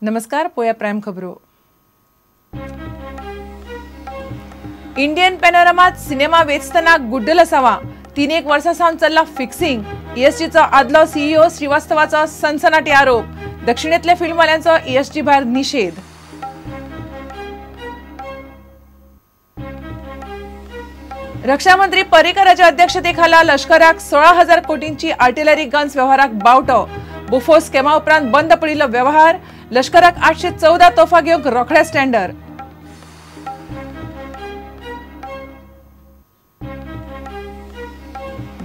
नमस्कार, पोया प्राईम खबरो। इंडियन पॅनोरमात सिनेमा वेचतना गुड्डल असावा, 3-1 वर्सां सावन चल्ला फिक्सिंग। ईएसजीचो आदलो सीईओ श्रीवास्तवाचो सनसनाटी आरोप, दक्षिणेतल्या फिल्मवाल्यांचो ईएसजी भायर निषेध। रक्षामंत्री पर्रीकराच्या अध्यक्षतेखाला लष्कराक 16,000 कोटींची आर्टिलरी गन्स व्यवहाराक बावटो। बोफोर्स स्कॅमा उपरांत बंद पडिल्लो व्यवहार, लष्कराक 814 तोफा घेवंक रोखडे स्टँडर।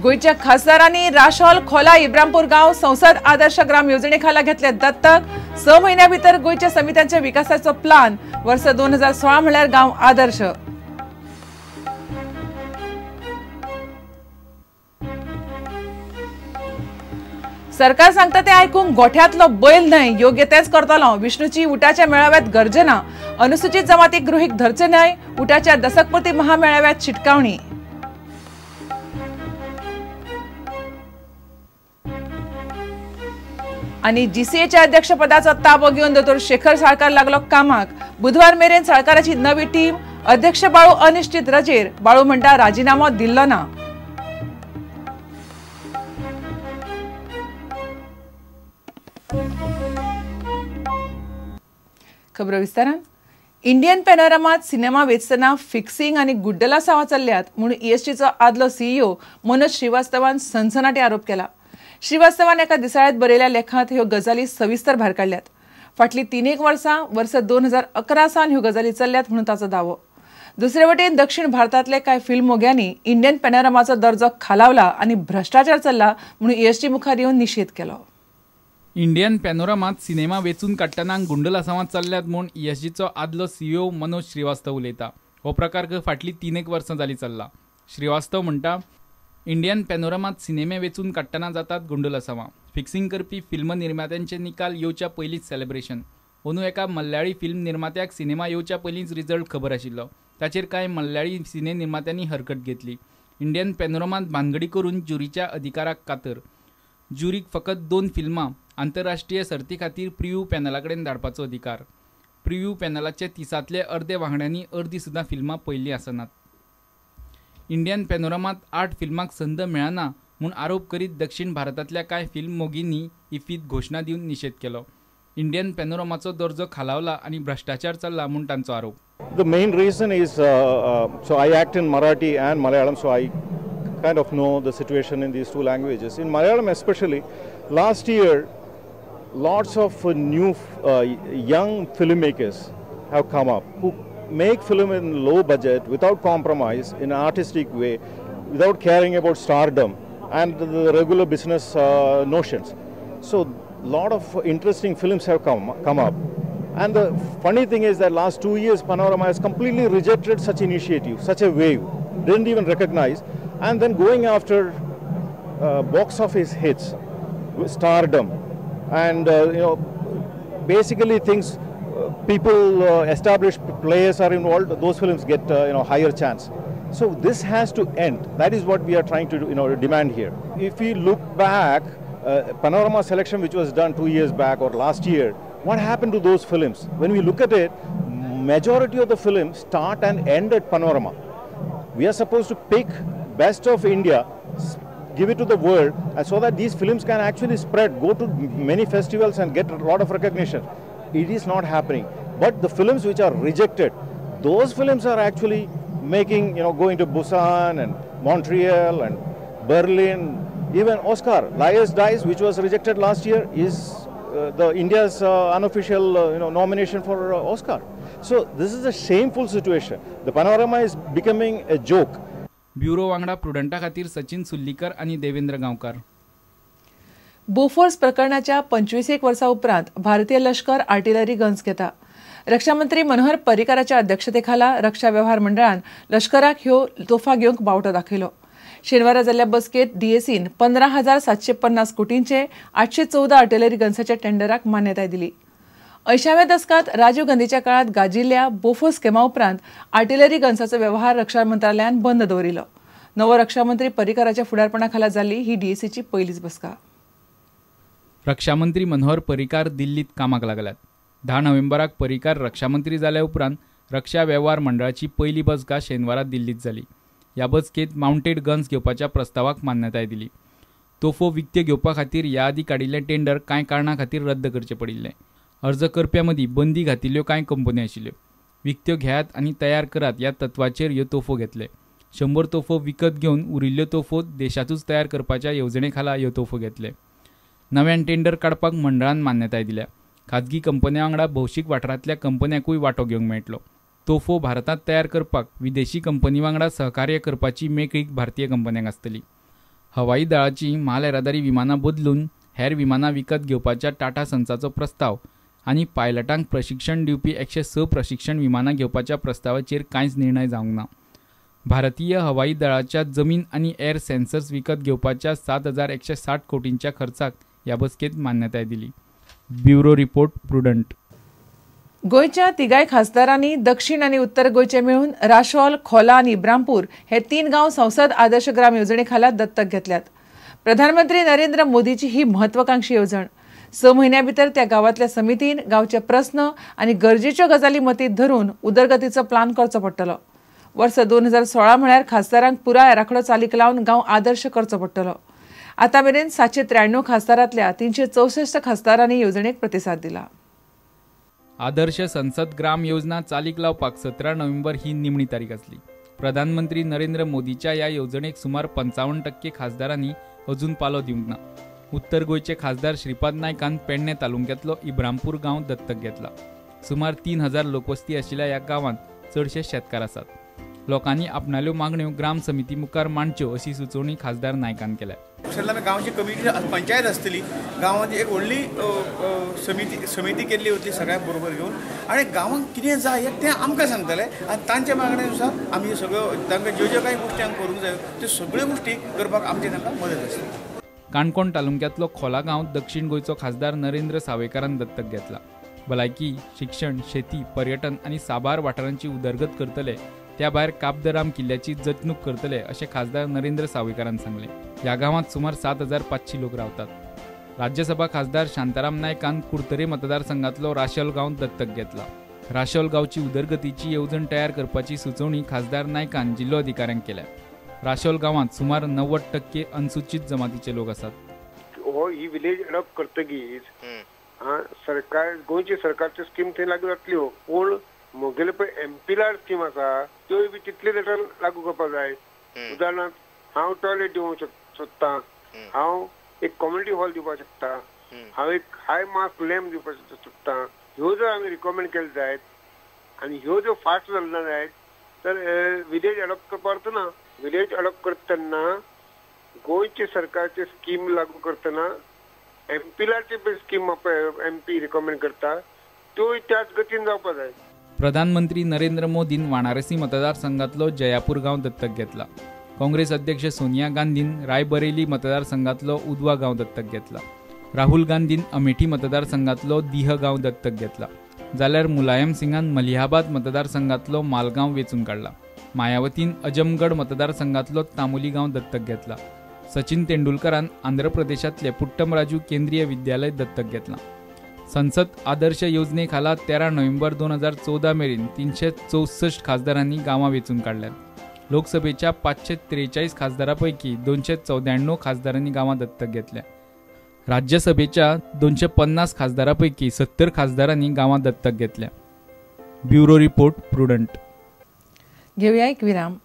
गोंयच्या खासदारांनी राशोल खोला इब्रामपूर गांव संसद आदर्श ग्राम योजनेखाला घेतले दत्तक। 6 म्हयन्या भितर गोंयच्या समित्यांच्या विकासाचो प्लान, वर्स 2016 म्हळ्यार गांव आदर्श। सरकार सांगता ते आयकूंक गोठ्यांतलो बैल न्हय, योग्य तेंच करतलो। विष्णूची उटाच्या मेळाव्यात गर्जना, अनुसूचित जमातीक गृहीत धरचे न्हय, उटाच्या दसकपूर्ती महामेळाव्यात शिटकावणी। आनी जीसीएच्या अध्यक्षपदाचो ताबो घेवन दोतोर शेखर साळकार लागलो कामाक। बुधवार मेरेन साळकाराची नवी टीम, अध्यक्ष बाळू अनिश्चित रजेर, बाळू म्हणटा राजीनामो दिल्लो ना। खबरो विस्तारान। इंडियन पॅनोरमात सिनेमा वेचतना फिक्सिंग आनी गुड्डलासांवां चल्ल्यात म्हूण ईएसजीचो आदलो सीईओ मनोज श्रीवास्तवान सनसनाटी आरोप केला। श्रीवास्तवान एका दिसाळ्यांत बरयल्या लेखांत ह्यो गजाली सविस्तर भायर काडल्यात। फाटलीं 3-1 वर्सां, वर्स 2011 सावन ह्यो गजाली चल्ल्यात म्हणून ताचो दावो। दुसरे वटेन दक्षिण भारतांतले कांय फिल्म मोग्यांनी इंडियन पॅनोरमाचो दर्जो खालावला आनी भ्रश्टाचार चल्ला म्हणून ईएसजी मुखार येवन निशेध केलो। इंडियन पॅनोरमात सिनेमा वेचून काडटना गुंडलासांवां चल्ल्यात म्हूण ईएसजीचो आदलो सीईओ मनोज श्रीवास्तव उलयता। हो प्रकार फाटलीं 3-1 वर्सां जाली चल्ला। श्रीवास्तव म्हणटा, इंडियन पॅनोरमात सिनेमे वेचून काडटना जातात गुंडलासांवां। फिक्सिंग करपी फिल्म निर्मात्यांचे निकाल येवच्या पयलींच सेलेब्रेशन। अंदू एका मल्याळी फिल्म निर्मात्याक सिनेमा येवच्या पयलींच रिजल्ट खबर आशिल्लो, ताचेर कांय मल्याळी सिने निर्मात्यांनी हरकत घेतली। इंडियन पॅनोरमात भानगडी करून ज्युरीच्या अधिकाराक कातर। ज्युरीक फकत 2 फिल्मां आंतरराष्ट्रीय सर्ती खातीर प्रिव्यू पॅनला कडेन धाडपाचो अधिकार। प्रिव्यू पॅनलाचे 30तले अर्दे वांगड्यांनी अर्दी सुद्दां फिल्मां पळयल्लीं आसनात। इंडियन पॅनोरमात 8 फिल्मांक संद मेळना म्हूण आरोप करीत दक्षिण भारतांतल्या कांय फिल्म मोगींनी इफ्फीत घोशणा दिवन निशेध केलो। इंडियन पॅनोरमाचो दर्जो खालावला आनी भ्रश्टाचार चल्ला म्हूण तांचो आरोप। The main reason is so I act in Marathi and Malayalam, so I kind of know the situation in these two languages. In Malayalam especially, last year lots of new young filmmakers have come up who make film in low budget, without compromise, in an artistic way, without caring about stardom and the regular business notions. So lot of interesting films have come up. And the funny thing is that last 2 years Panorama has completely rejected such initiative, such a wave, didn't even recognize, and then going after box office hits, stardom, and you know, basically things people established players are involved, those films get you know, higher chance. So this has to end. That is what we are trying to, you know, demand here. If we look back, Panorama selection which was done 2 years back or last year, what happened to those films? When we look at it, majority of the films start and end at Panorama. We are supposed to pick best of India, give it to the world, and so that these films can actually spread, go to many festivals and get a lot of recognition. It is not happening. But the films which are rejected, those films are actually making, you know, going to Busan and Montreal and Berlin, even Oscar. Liar's Dice, which was rejected last year, is the India's unofficial you know, nomination for Oscar. So this is a shameful situation. The Panorama is becoming a joke. Bureau वांगडा प्रुडंटा खातीर सचिन सुल्लीकर आनी देवेंद्र गांवकार। Bofors प्रकरणाच्या 25 वर्सां उपरांत भारतीय लष्कर artillery guns घेता। रक्षामंत्री मनोहर पर्रीकराच्या अध्यक्षतेखाला रक्षा व्यवहार मंडळान लष्कराक ह्यो तोफा घेवंक बावटो दाखयलो। शेनवारा जाल्ल्या बसकेंत डीएसीन 15,750 कोटींचे 814 आर्टिलरी गन्साच्या टेंडराक मान्यताय दिली। 80व्या दसकांत राजीव गांधीच्या काळात गाजिल्ल्या बोफोर्स स्कॅमा उपरांत आर्टिलरी गन्साचो व्यवहार रक्षा मंत्रालयान बंद दवरिल्लो। नवो रक्षामंत्री पर्रीकराच्या फुडारपणाखाला जाल्ली ही डीएसीची पयलीच बसका। रक्षामंत्री मनोहर पर्रीकार दिल्लीत कामाक लागल्यात। 10 नोव्हेंबराक पर्रीकार रक्षामंत्री जाल्या उपरांत रक्षा वेव्हार मंडळाची पयली बसका शेनवारा दिल्लीत जाली. ह्या बसकेत माउंटेड गन्स घेवपाच्या प्रस्तावाक मान्यताय दिली. तोफो विकत्यो घेवपा खातीर ह्या आदीं काडिल्लें टेंडर कांय कारणां खातीर रद्द करचें पडिल्लें. अर्ज करप्यां मदीं बंदी घातिल्ल्यो कांय कंपन्यो आशिल्ल्यो. विकत्यो घेयात आनी तयार करात ह्या तत्वाचेर ह्यो तोफो घेतले. 100 तोफो विकत घेवन उरिल्ल्यो तोफो देशांतूच तयार करपाच्या येवजणे खाला ह्यो तोफो घेतले. नव्यान टेंडर काडपाक मंडळान मान्यताय दिल्या. खाजगी कंपन्यां वांगडा भौशीक वाठारांतल्या कंपन्यांकूय वांटो घेवंक मेळटलो. तोफो भारतांत तयार करपाक विदेशी कंपनी वांगडा सहकार्य करपाची मेकळीक भारतीय कंपन्यांक आसतली. हवाई दळाची म्हाल येरादारी विमानां बदलून हेर विमानां विकत घेवपाच्या टाटा सन्साचो प्रस्ताव आनी पायलटांक प्रशिक्षण दिवपी 106 प्रशिक्षण विमानां घेवपाच्या प्रस्तावाचेर कांयच निर्णय जावंक ना. भारतीय हवाई दळाच्या जमीन आनी एअर सेन्सर्स विकत घेवपाच्या 7,160 कोटींच्या खर्चाक ह्या बसकेत मान्यताय दिली. Bureau report, Prudent. गोंयच्या तिगाय खासदारांनी दक्षिण आनी उत्तर गोंयचे मेळून राशोल, खोला आनी इब्रामपूर हे 3 गांव संसद आदर्श ग्राम येवजणे खाला दत्तक घेतल्यात. प्रधानमंत्री नरेंद्र मोदीची ही महत्वाकांक्षी येवजण. 6 म्हयन्या भितर त्या गांवांतल्या समितीन गांवचे प्रस्न आनी गरजेच्यो गजाली मतींत धरून उदरगतीचो प्लान करचो पडटलो. वर्स 2016 म्हळ्यार खासदारांक पुराय आराखडो चालीक लावन गांव आदर्श करचो पडटलो. आतां मेरेन 793 खासदारांतल्या 364 खासदारांनी येवजणेक प्रतिसाद दिला. आदर्श संसद ग्राम योजना चालीक लावपाक 17 नोव्हेंबर ही निमणी तारीख आसली. प्रधानमंत्री नरेंद्र मोदीच्या ह्या येवजणेक सुमार 55% खासदारांनी अजून पालो दिवंक ना. उत्तर गोंयचे खासदार श्रीपाद नायकान पेडणे तालुक्यांतलो इब्रामपूर गांव दत्तक घेतला. सुमार 3000 लोकवस्ती आशिल्ल्या ह्या गांवांत चडशे शेतकार आसात. लोकांनी आपणाल्यो मागण्यो ग्राम समिती मुखार मांडच्यो अशी सुचोवणी खासदार नायकान केल्या. गांवची कमिटी पंचायत आसतली, गांवांत एक व्हडली समिती समिती केल्ली वतली सगळ्यांक बरोबर घेवन आनी गांवांत कितें जाय तें आमकां सांगतले आनी तांच्या मागण्या नुसार आमी सगळ्यो तांकां ज्यो ज्यो कांय गोश्टी आमकां करूंक जायो त्यो सगळ्यो गोश्टी करपाक आमची तांकां मदत आसतली. काणकोण तालुक्यांतलो खोला गांव दक्षिण गोंयचो खासदार नरेंद्र सावयकारान दत्तक घेतला. भलायकी, शिक्षण, शेती, पर्यटन आनी साबार वाठारांची उदरगत करतले, त्या भायर काबदराम किल्ल्याची जतणूक करतले अशें खासदार नरेंद्र सावयकारान सांगलें. ह्या गांवांत सुमार 7500 लोक रावतात. राज्यसभा खासदार शांताराम नायकान कुडतरे मतदारसंघातलो राशोल गांव दत्तक घेतला. राशोल गांवची उदरगतीची येवजण तयार करपाची सुचोवणी खासदार नायकान जिल्लो अधिकाऱ्यांक केल्या. राशोल गांवांत सुमार 90% अनुसूचित जमातीचे लोक आसात. हो ही विलेज अडॉप्ट करतगीच सरकार गोंयची सरकारची स्कीम थंय लागू जातल्यो, पूण म्हगेले पळय एमपीआर स्कीम आसा त्योय बी तितले रेटान लागू करपाक जाय. उदाहरणार्थ हांव टॉयलेट दिवंक सोदतां, हांव एक कम्युनिटी हॉल दिवपाक शकता, हांव एक हाय मास्क लॅम्प दिवपाक सोदतां. ह्यो जर आमी रिकमेंड केले जायत आनी ह्यो ज्यो फास्ट जाले ना जायत तर विलेज अडॉप्ट करपा अर्थ ना. विलेज अडॉप्ट करतना गोंयचे सरकारचे स्कीम लागू करतना एमपीआरची स्कीम एमपी रिकमेंड करता त्योय त्याच गतीन जावपाक जाय. प्रधानमंत्री नरेंद्र मोदीन वाणारसी मतदारसंघातलो जयापूर गांव दत्तक घेतला. काँग्रेस अध्यक्ष सोनिया गांधीन रायबरेली मतदारसंघातलो उदवा गांव दत्तक घेतला. राहुल गांधीन अमेठी मतदारसंघातलो दिह गांव दत्तक घेतला. जाल्यार मुलायम सिंगान मलिहाबाद मतदारसंघातलो मालगांव वेंचून काडला. मायावतीन अजमगड मतदारसंघातलो तामुली गांव दत्तक घेतला. सचिन तेंडुलकरान आंध्र प्रदेशांतले पुट्टमराजू केंद्रीय विद्यालय दत्तक घेतला. संसद आदर्श योजने खाला 13 नोव्हेंबर 2014 मेरेन 364 खासदारांनी गांवां वेंचून काडल्यात. लोकसभेच्या 543 खासदारांपैकी 294 खासदारांनी गांवां दत्तक घेतल्या. राज्यसभेच्या 250 खासदारांपैकी 70 खासदारांनी गांवां दत्तक घेतल्या. Bureau report, Prudent. घेऊया एक विराम.